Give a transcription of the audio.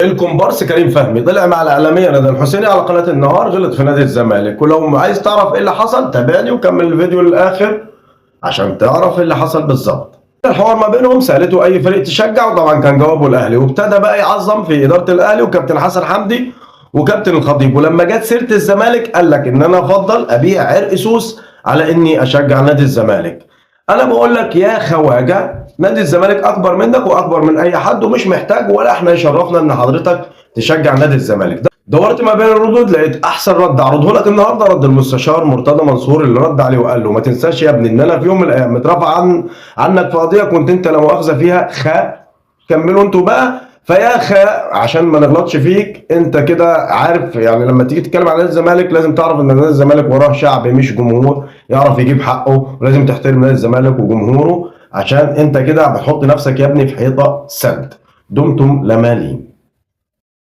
الكومبارس كريم فهمي طلع مع الاعلامية ندى الحسيني على قناة النهار، غلط في نادي الزمالك. ولو عايز تعرف ايه اللي حصل تابعني وكمل الفيديو للاخر عشان تعرف ايه اللي حصل بالظبط. الحوار ما بينهم سالته اي فريق تشجع، وطبعا كان جوابه الاهلي، وابتدى بقى يعظم في ادارة الاهلي وكابتن حسن حمدي وكابتن الخطيب. ولما جت سيره الزمالك قال لك ان انا افضل ابيع عرق سوس على اني اشجع نادي الزمالك. انا بقول لك يا خواجه، نادي الزمالك اكبر منك واكبر من اي حد، ومش محتاج ولا احنا يشرفنا ان حضرتك تشجع نادي الزمالك. دورت ما بين الردود لقيت احسن رد اعرضه لك النهارده، رد المستشار مرتضى منصور اللي رد عليه وقال له ما تنساش يا ابني ان انا في يوم من الايام مترفع عنك في قضية كنت انت لا مؤاخذة فيها كملوا انتوا بقى. فيا عشان ما نغلطش فيك، انت كده عارف يعني لما تيجي تتكلم عن نادي الزمالك لازم تعرف ان نادي الزمالك وراه شعب مش جمهور يعرف يجيب حقه، ولازم تحترم نادي الزمالك وجمهوره، عشان انت كده بتحط نفسك يا ابني في حيطة سد. دمتم لمالين.